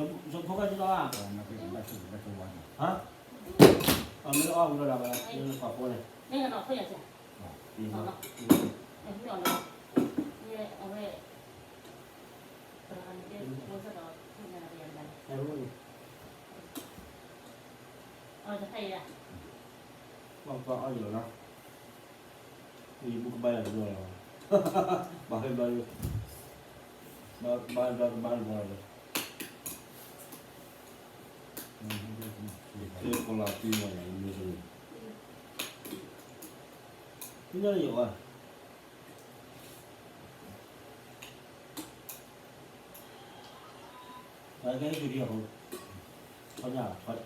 ဖိကၢ်စ့ၢ်ကီးဧါ, ဟါ, အမ့ၢ်အီၣ်ဝံၤဒီးဝဲ, ကွၢ်ဖိန့ၣ်, အဝဲ, အီၣ်ယၤလီၤ, ယဘူးကဘၣ်ယၤတဘျီလီၤ, ဘၣ်ဖဲဘၣ်, ဘၣ်ဘၣ်ဘၣ်ဘၣ်လီၤ, ကလၤတံမီၢ်ယၤမ့ၢ်, မ့ၢ်ယၤ, ပကဲဟ့ၣ်က့ၤဒံးအီၤ, ဆီညၣ်, ဆီ, ဆီ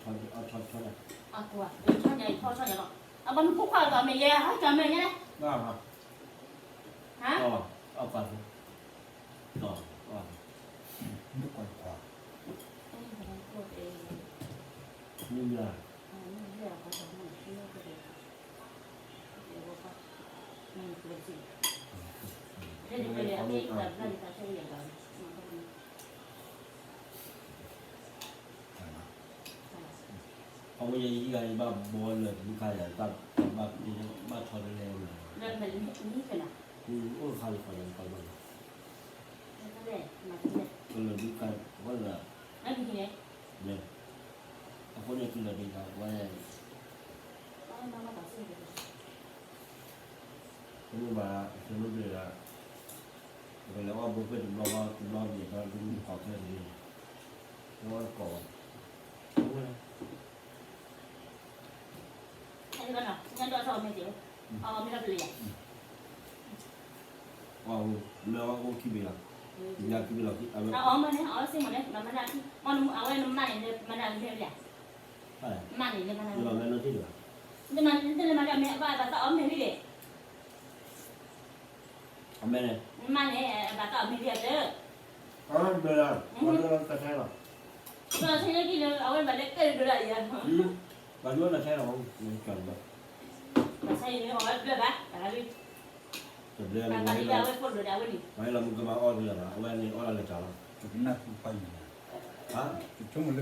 ညၣ်, ဆီညၣ်လီၤ, အဘၣ်မ့ၢ်ဖိခွါဒီးမ့ၢ်ယဲ, ဟဲကၢ်မဲာ်ညါလဲၣ်, ဟါ, အီၣ်ပာ်, ဒီး, မ့ၢ်ယၤ အဝဲယဲယဂၤယဘၣ်ဘီလၢာ် ဒူခါယၤ ဘၣ်ဘၣ်ထီတလဲလၢ, အိၣ်တခါလၢခီယၤတခါဘၣ်လၢ, ကလၢာ်ဒူခါဝဲလၢ, အဃိန့ၣ်ကလၢာ်ဒူခါဝဲ, တမ့ၢ်ဘၣ်, တမ့ၢ်ဘၣ်, ပကလဲၤအီၣ်ဘိဖဲတဘျီဘၣ်တဘျီဘၣ်ဒီး တမ့ၢ်တကိးဖဲန့ၣ်, လၢအီၣ်တကိးဘၣ်, မ့ၢ်အီၣ်အိၣ်ခံဘ့ၣ်လီၤ, အဝဲနမါန့ၣ်လၢမနၤ, မၤန့ၣ်လၢမနၤ, မၤန့ၣ်လၢမနၤ, မၤန့ၣ်လၢမနၤ, မၤန့ၣ်လၢမနၤ, မၤန့ၣ်လၢမနၤ, အမဲန့ၣ်, မ့ၢ်မးန့ၣ် ဘၣ်သးအီၣ်မ့ၤဒ်အံၤ, အမဲ, ဘၣ်ဆၣ်လၢကံၣ်လၢအဝဲဘၣ်လၢကဲဒိၣ်ဒၣ်ယၤ, ဘၣ်ဒိတၢ်ထဲလီၤ, ဘၣ်ဆၣ်အံၤန့ၣ်အီၣ်ဝဲဘျၢဘၣ်, တဘျၢ, ဘၣ်သးဒ်အဝဲဖိဒိၣ်ဒၣ်ဝဲန့ၣ်, မ့ၢ်လီၤမုၢ်ကမၤအီၣ်ဒ်လီၤ, အဝဲန့ၣ်အီၣ်လၢလၢတၢ်လီၤ, ယကနၣ်သီလၢ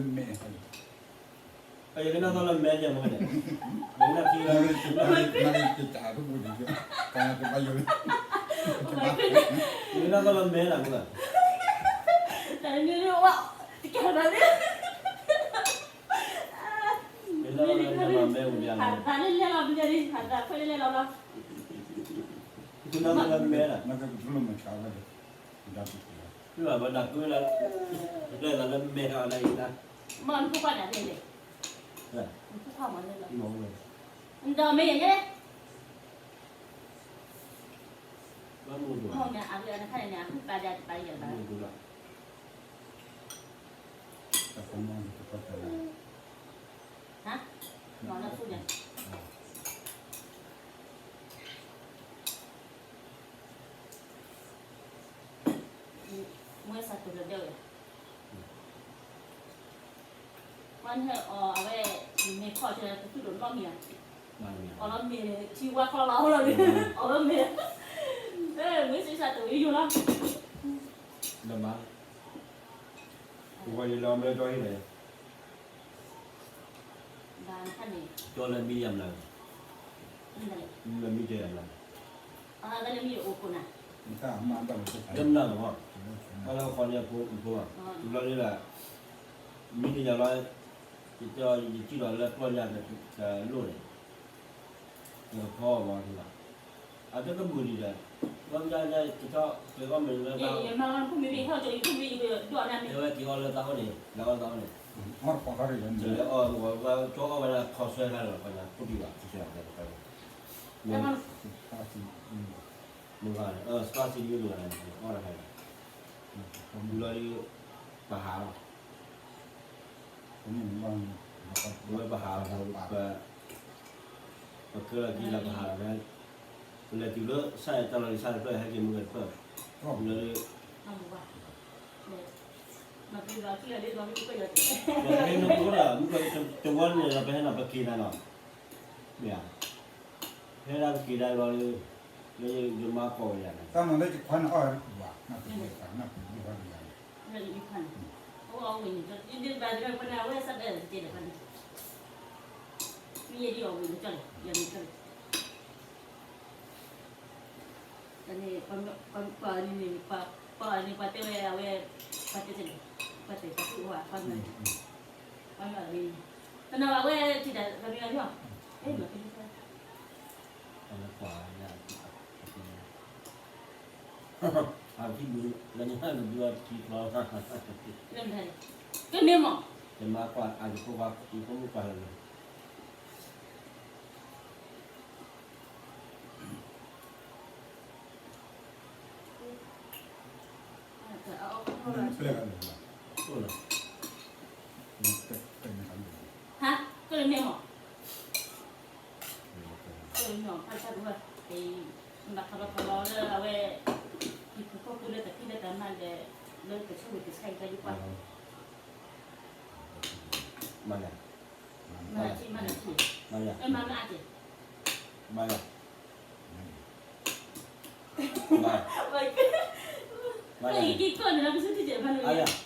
မဲန့ၣ်, ယကနၣ်ထံလၢ, ယကနၣ်သီလၢမဲလၢ်မုၢ်, တကဲဘၣ်, ဖးသးလၢလဲၤလီၤဘျၢလံ, ဖးသးခွဲးလၢလဲၤလီၤဘျီ, ယကနၣ်သီလၢမဲလၢ်, ဘၣ်ဒၣ်ကွံလၢ, လၢမဲထီၣ်အနၢ်အံၤ, မ့ၢ်နဖိခွါန့ၣ်လဲၣ်, နဖိခွါမ့ၢ်လဲၣ်, ဒီးမ့ၢ်ယဲ, မ့ၢ်အဂ့ၢ်အနခါန့ၣ်န့ၣ် အဟုၣ်ပာ်ဒၣ်တပာ်ယဲၢ်ဘၣ်, ဟါ, မ့ၢ်လၢဆူညါ, မ့ၢ်စးတိၤလၢဒၢဝဲ, ပှၤနဟဲအီၣ်အဝဲ, မ့ၤခီၣ်ကဲပသူၣ်ဒိၣ်နီတမံၤဧါ, အီၣ်လီၤမ့ၤထံဝါခီလီၤအအိၣ်လီၤ, အီၣ်လီၤမ့ၤ, မ့ၢ်စံးစးတိၤယိယိလီၤ, လၢမး, ပဝဲယလီၤမ့ၢ်ဒီဟံၣ်လီၤ, ကၠီလၢမံယၤမနၤ, လၢမံတဲယၤမနၤ, လၢမံအိၣ်ခိၣ်နၤ, တမနၤလီၤ, ဘၣ်လၢဃီန့ၣ်အဖိအဖိ, တဘျီန့ၣ်လၢ, မံတယၤလီၤ, ယစံၣ်လီၤလၢကျီၢ်ညါတလိၣ်န့ၣ်, ယကဖီအီၣ်မးန့ၣ်လီၤ, အတကမုာ်လံဒီး, ဘၣ်မနုၤကထီၣ်က့ၤအီၣ်မ့ၤလၢ, မ့ၢ်ဝဲက့ၤအီၣ်လၢသးအိၣ်န့ၣ်, လၢအီၣ်သးအိၣ်န့ၣ်, လဲၤအီၣ်, ကၠီအီၣ်ဝဲဒၣ်ခီဆွဲခါလီၤ, ပှၤညါခိၣ်ဒံးဘၣ်, မ့ၢ်, မ့ၢ်, စပၢ်စံးဒ်န့ၣ်, အီၣ်တခါအံၤ, ဘျီဒ်, ပဟးလီၤ, ဝဲပဟးလီၤ, ပကလၢကံလၢပဟးလီၤ, ပလဲၤတုၤလၢ စၢ်တၢ်လီၤလံစၢ်တဖျၢၣ်ဟဲက့ၤမုၢ်ကတဖျၢၣ်, လၢ, ပဟဲနုာ်ဖိဒီး, တဝီန့ၣ်ဒီးပဟဲနၤပက့ၤနၤလီၤ, မ့ၢ်ဧါ, ဟဲဒၣ်ပက့ၤဒၣ်လီၤ, လၢယမါကိးဝဲယၤန့ၣ်, တၢ်မၤလၢယခွါန့ၣ်အီၣ်ဝဲတပူၤဘၣ်, နၢ်ပူၤဝဲသးနၢ်ပူၤဝဲဒၣ်ယၤန့ၣ်, အ ဝဲန့ၣ် ဒ်ဘၣ်သရၣ်ဖဲန့ၣ် အဝဲစးဘဲတကဲလၢၤဖဲန့ၣ်, မ့ၢ်ယဲဒ်အီၤဝံၤလၢကၠီလီၤ ယၤန့ၣ်ကၠီလီၤ, တၢ်န့ၣ် ပှၤန့ၣ် ပှၤတဲဝဲအဝဲ ပှၤတဲတလဲၣ်, ပှၤတဲပှၤသူၣ်အိၣ် ပှၤမၤ, ပှၤမၤဝဲန့ၣ်, တနီၤဘၣ်ဝဲထံၣ်တၢ်မၤမ့ၢ်အီၤ, အဝဲကွၢ် အဖံဘုလၢညါကဒုအထံချီ, ကမ့ၢ်မး, ယမၤကွၢ်အယဖိခွါ ယဖိမုၣ်ကွၢ်လၢာ်လၢာ်, ကမ့ၢ်မး, ကမ့ၢ်မး ဖးတၢ်ဒိၣ်ဝဲ, ဘၣ်ခီဘၣ်ခီလီၤလၢအဝဲ ဟံၣ်ဖိဃီဖိလၢတၢ်ဖံးလၢတၢ်မၤဒီး လၢကဆိၣ်ဂ့ၤကဆါအံၤတၢ်ဒုးပှၤ, မၤလၢ, မၤလၢ, မၤလၢ, မၤလၢ, မၤလၢ, မၤလၢ, မၤလၢ, မၤလၢ, မၤလၢ, အဟ့ၣ်ဒိးယတၢ်န့ၣ်, အဟ့ၣ်ဒိးယတၢ်န့ၣ်, လၢယဖိခ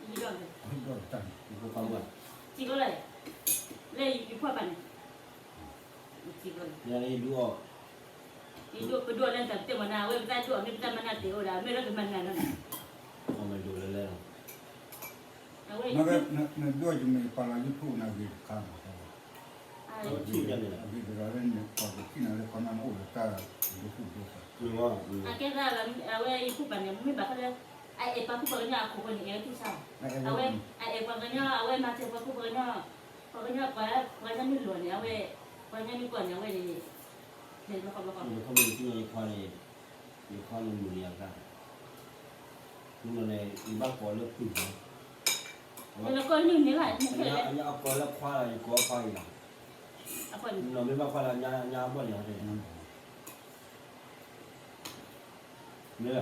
ွါမုၣ်, ယဖိခွါမုၣ်, ယဖိခွါမုၣ်, ယဖိခွါမုၣ်, ယဖိခွါမုၣ်, ယဖိခွါမုၣ်, ယဖိခွါမုၣ်, ယဖိခွါမုၣ်, ယဖိခွါမုၣ်, အဝဲ နဒိးယမ့ၢ်ပာ်လီၤ YouTube နဂ့ၢ်တခါမး, အဂ့ၢ်ဒ်လဲၣ်န့ၣ် ပှၤကထံၣ်နၤလၢခီနၢ်နအိၣ်ဒီးတၢ် ဒိၣ်ဒိၣ်, အကဲသး အဝဲယဖုပာ်န့ၣ် မ့ၢ်ဘၣ်ဃးလၢ အအဲၣ်ပှၤကူပှၤကညီအခိၣ်ဃိန့ၣ် အဲၣ်ဝဲက့ၤဆါ, အဝဲ အအဲၣ်ပှၤကညီ အဝဲမၤစၢၤပှၤကူပှၤကညီ, ပှၤကညီ ပှၤကညီမ့ၢ်လိၣ်န့ၣ် အဝဲ ပှၤကညီမ့ၢ်ကွၢ်န့ၣ် အဝဲန့ၣ် လဲၤဘျီဃီဘျီဃီ, ယခီမ့ၢ်ယထံၣ်န့ၣ် ယခွါန့ၣ် ယခွါန့ၣ်မုၢ်လၢ်ယၤတၢ်, မုၢ်လၢ်န့ၣ် ယဘၣ်ကိးလၢပုၢ်လီၤ, အကိးလၢခွါလီၤ ယကိးခွါအံၤလီၤ, နီၢ်မ့ၢ်ဘၣ်ခွါလၢညါညါဘီၣ်န့ၣ်, မ့ၢ်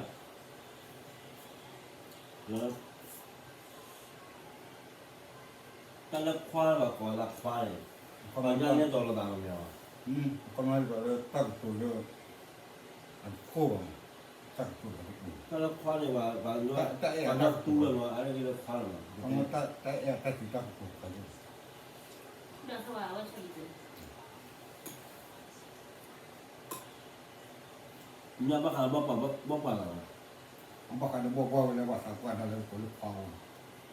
တၢ်လၢခွါလၢပှၤကိးလၢခွါန့ၣ်, ပှၤကညီန့ၣ်တီလိာ်သးမ့ၢ်, တၢ်ကတိၤလၢ အတခိၣ်ဘၣ်, တၢ်ကတိၤလၢ တၢ်လၢခွါန့ၣ် ပှၤ ပှၤတၢ်တူလၢမး အါတက့ၢ်လၢခွါလၢမး, တၢ်အဲၣ်အတၢ်စံးတၢ်ကတိၤတခါန့ၣ် ညါဘၣ်ဃးလၢဘီၣ်ပှၢ်ဘီၣ်ပှၢ်လီၤ, ဘၣ်ဃးလၢဘီၣ်ပှၢ်ဝဲလၢပှၤသးပှၢ်တၢ်လၢကိးလၢခွါအီ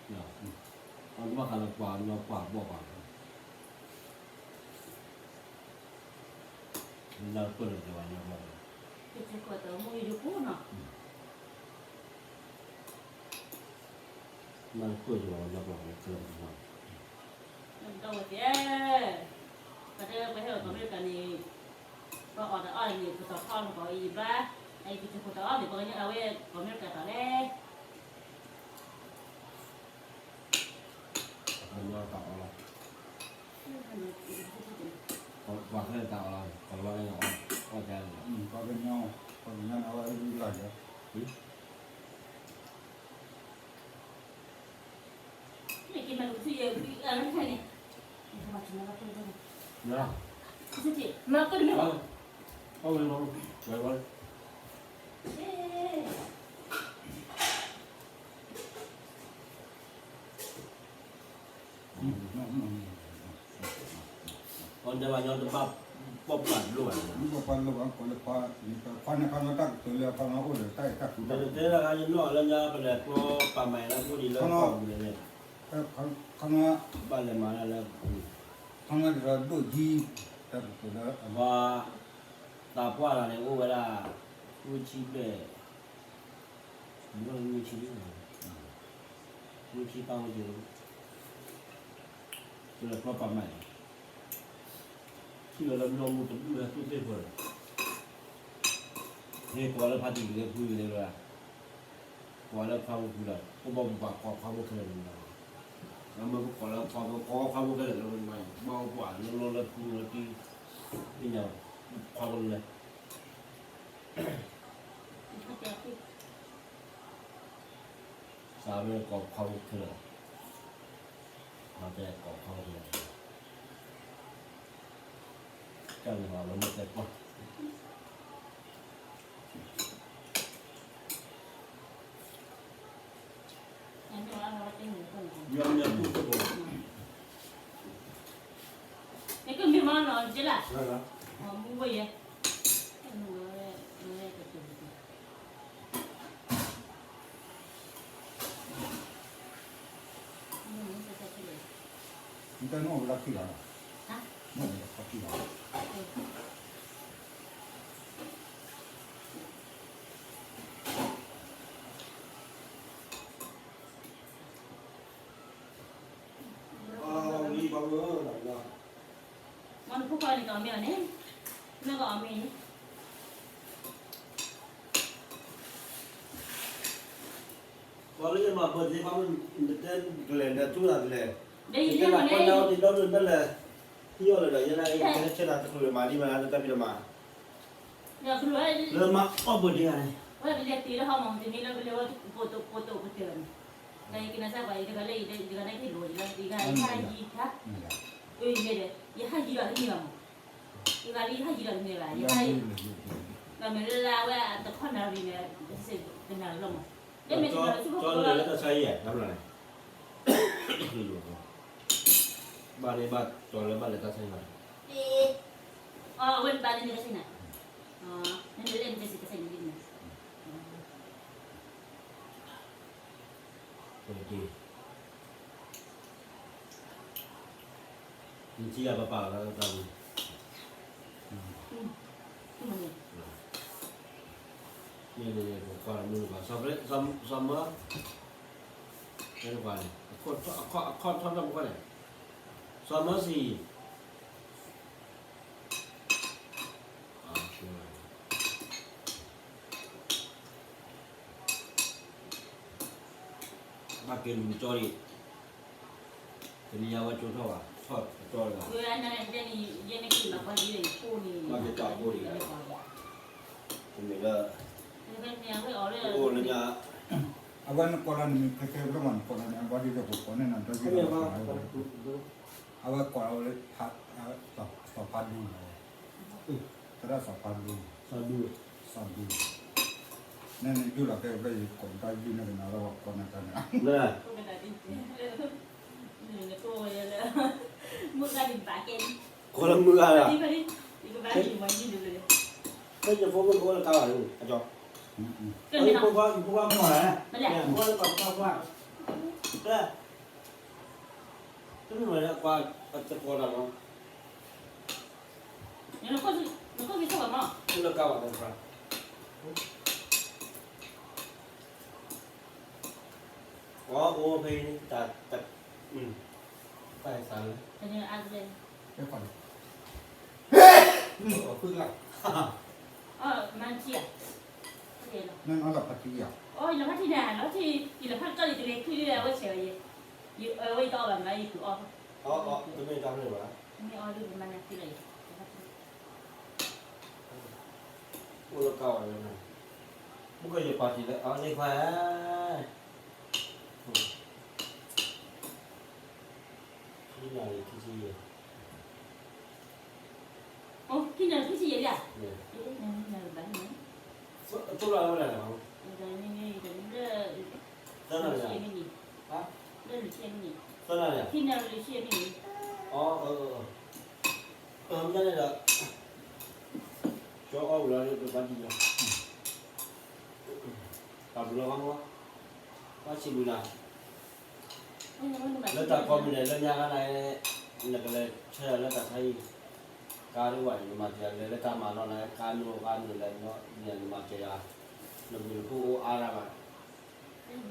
ၤ, ဘၣ်ဃးလၢပှၤညီပှၢ်ဘီၣ်ပှၢ်လီၤ, လၢပၢၢ်လၢပှၤညီပှၢ်လီၤ, လၢပၢၢ်လၢပှၤညီပှၢ်လီၤ, ဒီးဝဲတဲ, ပတဲပှၤဟဲအိၣ်ကီၢ်အမဲရကၤန့ၣ်, ပှၤအီၣ်တၢ်အီၣ်န့ၣ် ပတီၢ်ထီၣ်လၢပှၤအံၤဘၣ်, အံၤပကခိၣ်တၢ်အီၣ်န့ၣ် ပှၤကညီအဝဲကီၢ်အမဲရကၤတၢ်လဲၣ်, ပှၤကညီတၢ်အီၣ်လီၤ, ပှၤခဲလၢာ်တၢ်အီၣ်လီၤ, ပှၤကညီအီၣ်, ပှၤကညီ, ပှၤကညီန့ၣ်အီၣ်လၢလီၤယၤ အီၤဒဲးဘၣ်ညီတဘၣ်, ပှၤပှၢ်လိၣ်ဘၣ်, ပှၤပှၢ်လိၣ်ဘၣ်, ကိးလၢပှၤ, ပှၤန့ၣ်ခီနီတၢ်ကတိၤလၢခီနီအိၣ်ဒီးတၢ်အဲၣ်တၢ်ကွံ, တဲတဂၤယနီၣ်လၢညါပလဲၤကျီပာ်မၤလၢပူၤဒံးလၢပှၢ်ပူၤန့ၣ်, ခီနီ, ဘၣ်လဲၤမၤလၢပူၤ, ခီနီဒ်သိးဒိၣ်ဒံ, တၢ်ကတိၤလၢ, ပှၤ, သးပှၢ်လၢန့ၣ်အိၣ်ဝဲဒၣ်, ဝ့ၢ်ဆံဘျဲၣ် မုၢ်ဆံ, မုၢ်ဆံတၢ်ဝဲက့ၤ, ပလဲၤကျီပာ်မၤအံၤ, ထံၣ်လီၤလၢမုၢ်နီၢ်မုၢ်တဘျုးလၢသူၣ်သ့ၣ်ဖျိး, ဟဲကိးလၢဖါတံၢ်ကလဲၤဖုကလဲၤလၢ, ကိးလၢခွါမုၢ်ဖုဒီး အိၣ်ဘၣ်ပှၤကိးခွါမုၢ်ခဲလၢာ်န့ၣ်, မ့ၢ်ပကိးလၢခွါမုၢ်ကိးခွါမုၢ်ခဲလၢာ်လၢမုၢ်မၤအံၤ ဘၣ်အိၣ်ပှၤလၢလီလၢဖုလၢတံၢ်, သ့ၣ်ညါ, ခွါမုၢ်လဲၤ စးမ့ၢ်ကိးခီၣ်ခဲလၢာ်, မၤတဲကိးခီၣ်ခဲလၢာ်, ကန့ၣ်လီၤ လၢမ့ၢ်တဲကွၢ် နတၢ်နီၣ်ဝဲဒၣ်ခံဂၤလီၤ, နီၣ်ဝဲဒၣ်ခံဂၤလီၤ. မ့ၢ်နဖိခွါန့ၣ် ကအီၣ်မ့ၤအီၤန့ၣ်, မ့ၢ်ကအီၣ်မ့ၤန့ၣ် ပှၤလၢယမၤ birthday ဘၣ်မ့ၢ် နတဲကလဲၤ နထူၣ်သးကလဲၤ, နတဲလၢပှၤညါအီၣ်တ့ၢ်ဒီဒိၣ်နလဲၤ, ဟံၣ်အီၣ်လၢဒီး ယဲဒၣ်အံၤ ယဟဲဆဲးတၢ်တချုးလၢမၤဒ်မၤဒ် နတၢ်ဖံးတမၤ, လၢမၤအီၣ် birthday ဂၤန့ၣ်, ဝဲပလဲၤတ့ၢ်လၢဟီမး တမ့ၢ်လၢပလဲၤဝဲ ပိတိပိတိပတၢၢ်န့ၣ်, တၢ်ယကနၣ်စၢ်ပှၤ ယတဂၤလၢ ယတဂၤန့ၣ်က့ၤလိာ်ယလၢ ယဂၤယဟးယံၤခါ, အၢ ယဲဒီး ယဟးယံၤဒီးတန့ၢ်ဘၣ်မး, ယဂၤလၢယဟးယံၤဒီးတန့ၢ်ဘၣ် ယဟးယံၤ, ဒီးမ့ၢ်လၢလၢအဝဲတခီနၣ်ရံၣ်န့ၣ် တနၣ်ရံၣ်လီၤမး, လၢမ့ၢ်ကၠီလၢလၢတၢ်ဆါအံၤ တၢ်ဘျီန့ၣ်, ဘၣ်န့ၣ်ဘၣ်ကၠီလၢဘၣ်လၢတၢ်ဆါအံၤဘၣ်, အဝဲဘၣ်လၢန့ၣ်တၢ်ဆါအံၤန့ၣ်, နလဲၤန့ၣ်တၢ်ဆါအံၤန့ၣ်, နထံၣ်ယၤပပာ်လီၤတၢ်တၢ်မူ, မ့ၢ်န့ၣ် ပကွၢ်လီၤမုၢ်ပှၤ စီၤမၢ, စီၤမၢ, မ့ၢ်ပှၤန့ၣ် အခီၣ်ထီၣ်တၢ်ပကွၢ်န့ၣ်, စီၤမၢစံ ဘၣ်က့ၤလူၤကၠီဒံး, တနံၤညါဝဲကၠိထီၣ်ဘၣ် ထီၣ်ကၠီတဂၤ, ဘၣ်က့ၤတၢ်ဖိဒံး, တမ့ၢ်လၢ, အိၣ်လၢညါ, အဝဲနကိးလီၤနမံၤခဲခဲဘျီမး နကိးလီၤန့ၣ် အဘီဒံးဒီးပကိးန့ၣ်နတၢ်ဂ့ၢ်လီၤ, အဝဲကိးလီၤဝဲလၢ စီၤဖးဒူ, သရၣ်စီၤဖးဒူ, စီၤဒူ, နနယိၣ်လီၤခဲအံၤ ယကိးတၢ်ယုၢ်န့ၣ် ကနၣ်လၢပှၤကိးနၤတၢ်န့ၣ်, ကိးလၢမုၢ်ဂၤလီၤ, ဖဲယဖိမုၣ်ကအိၣ်လၢကါဘၣ်န့ၣ် အကၠီ, ဖိခွါ ဖိခွါမ့ၢ်, ဖိခွါလၢကါဘၣ်, တမ့ၢ်ဝဲလၢကွၢ်, တကိးတၢ်လီၤ, နခိၣ်က့ၤဆိၣ်ဘၣ်မး, အိၣ်လၢကါဘၣ်တဖၣ်, အီ အိၣ်ဖဲန့ၣ် တၢ်, တၢ်သးလၢ, အီၣ်ဖုၣ်လၢ, နလီၤဖးထံဧါ, ယလီၤဖးထံန့ၣ်, လီၤဖးထံ, ယလီၤဖးထံတလ့ၤခွံလၢအဝဲဆဲးဝဲယဲ, အဝဲယတအီၣ်ဘၣ်မး ယကုၤအီၣ်, တမ့ၢ်တၢ်ဖျၢၣ်ဘၣ်, တမ့ၢ်အီၣ်ဒ်မၤနၤသံလီၤယဲ, အိၣ်လၢကါဝဲလၢ, မုၢ်ကယပာ်တံၢ်လၢအီၤန့ၣ်ခွါဧၢ, ခံနၣ်ရံၣ်ခံဆံယဲၢ်, ခံနၣ်ရံၣ်ခံဆံယဲၢ်လံဧါ, အတိၢ်လၢဝဲဒၣ်, သၢနၣ်ရံၣ်, သၢနၣ်ရံၣ်, ခံနၣ်ရံၣ်, မ့ၢ်န့ၣ်ဒီး ကၠီအီၣ်ဝံၤလီၤ ပဘၣ်ဒံးလီၤ, တၢ်ဘျီဃီမး, ဘၣ်ဆံးဘျုးနၤ, လၢတၢ်ကိးမံၤဒဲး လၢညါခါနၤ, နကလဲၤဆၢယၤလၢတၢ်ဆါဟံၣ်, ကါဒိၣ်ဝဲန့ၣ် နမၤစၢၤယၤလၢတၢ်မၤနီၢ်နၤ ကါနိၣ်ကါနိၣ်လဲၣ်, နမၤစၢၤယၤ, နဘုးနဖှိၣ်အိၣ်အါဒၣ်ဘၣ်,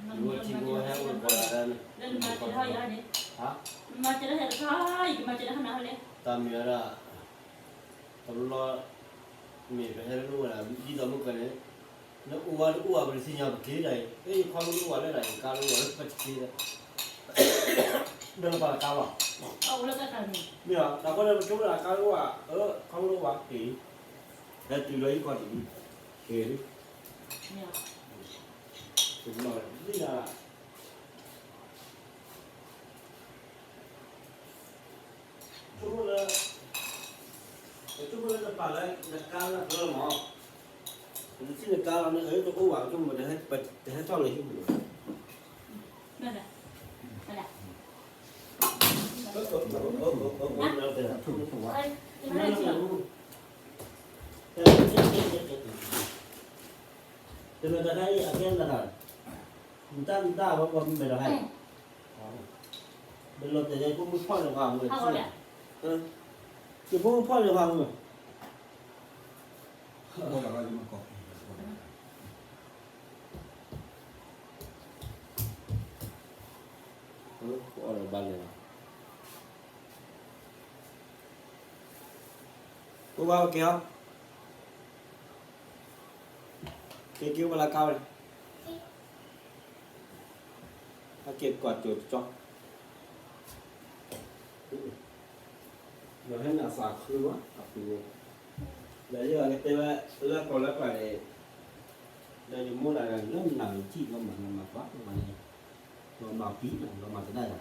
နဝဲထံဖိဟဲအိၣ်တကိးဒၣ်, တၢ်မ့ၢ်ဝဲဒၣ် တဘျီ မ့ၢ်ပဟဲလၢနအိၣ်ဝဲဒၣ် ဒ်သိးမုၢ်ကန့ၣ်, နအိၣ်ဝဲတအိၣ်ဝဲ ပတသ့ၣ်ညါပက့ၤဒၣ်အံၤ, ယခီဖျိအိၣ်ဝဲလၢဒၣ်အံၤ ကါလၢအိၣ်ဝဲလၢပတက့ၤဒီး, ဒီးနပာ်လၢကါလီၤ, မ့ၢ်လီၤ တၢ်ဃိန့ၣ် ပကၠိဝဲဒၣ်ကါလၢအိၣ်ဝဲ, ခီဖျိအိၣ်ဝဲက့ၤ, ဟဲတုၤလၢယခီၣ်ထံး, က့ၤလံ, ဆိကမိၣ်လၢ ဆိကမိၣ်လၢ ပဆိကမိၣ်လၢ ပဆိကမိၣ် လၢနကါလၢဖျၢလီၤမး, နထံၣ်နကါလီၤန့ၣ် အတအိၣ်ဘၣ် ကမ့ၢ်တဟဲထီၣ်လၢဟံၣ်ပူၤလီၤ. တမ့ၢ်တခါအံၤအကဲနတၢ်, နတၢ်နတၢ်ဝဲပှၤမ့ၢ်တခါအံၤ, ဘယ်လိုလဲ ယဖိမုၣ်ဖီၣ်န့ၢ်ပှၤမုၣ်, ယဖိမုၣ်ဖီၣ်န့ၢ်ပှၤမုၣ်, အိၣ်ဘၣ်က့ၤအီၤ, က့ၤက့ၤဝဲလၢကါဝဲ, အက့ၤကွၢ်ကၠိကၠီ, ဒီးဟဲနၤသးခုလီၤ အပူၤ, ဒီးယကတဲဝဲလၢကီၢ်လၢပှၤန့ၣ်, ဒီးယမိၢ်လၢလၢနၤထံၣ်လီၤမၤလီၤမၤပှၤလီၤမၤန့ၣ်, လီၤမၤပံၤလီၤမၤတဒၣ်ယၤ,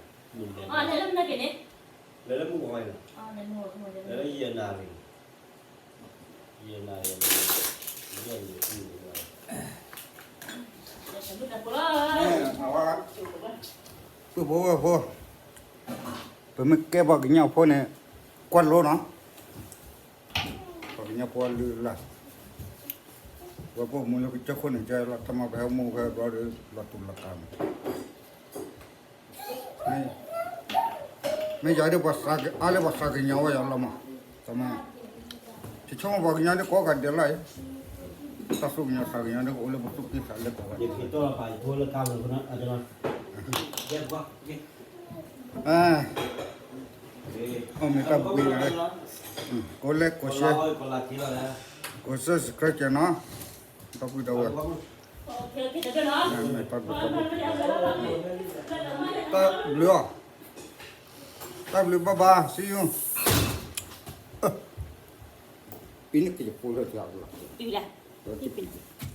လဲၤလၢမုၢ်ဂီၤန့ၣ်, လဲၤလၢယနၤန့ၣ်, ယနၤန့ၣ်, ပုၢ်ဖိဝဲၢ်ဖိ, ပမ့ၢ်ကဲပှၤကညီဖိန့ၣ်, ကွၢ်လိနီၤ, ပှၤကညီဖိလုၢ်လၢ်, ဝဲပအိၣ်မူလၢကစၢၢ်ခိၣ်န့ၣ် ကဲလီၤတၢ်မၤပဟဲမူဖဲဘျီဒီး လီၤတူာ်လီၤကာ်န့ၣ် မ့ၢ်ယၤဒ်ပှၤသးကညီၤအါလၢပှၤသးကညီၤဝဲယၤလီၤမး, တမ့ၢ်, တဆိကမိၣ်ပှၤကညီဒ်ကိးဂၤဒဲးလီၤ, တၢ်သူၣ်ကညီၤသးကညီၤဒ်ကအိၣ်လၢပသူၣ်ကံၢ်သးလဲ ကိးဂၤဒဲး, အ, အိၣ်မ့ၢ်တၢ်ဘှံးလီၤ, ကိးလဲကိးရှဲ, ကိး subscribe နီၤ, ဒီပုၢ်ဒီဝဲၢ်, တၢ်ဘျုးအီၤ, တၢ်ဘျုး bye bye, see you, ပံၤန့ၣ်ကယဖိလၢတၢ်ဘျုး, ပံၤလၢ, ပံၤ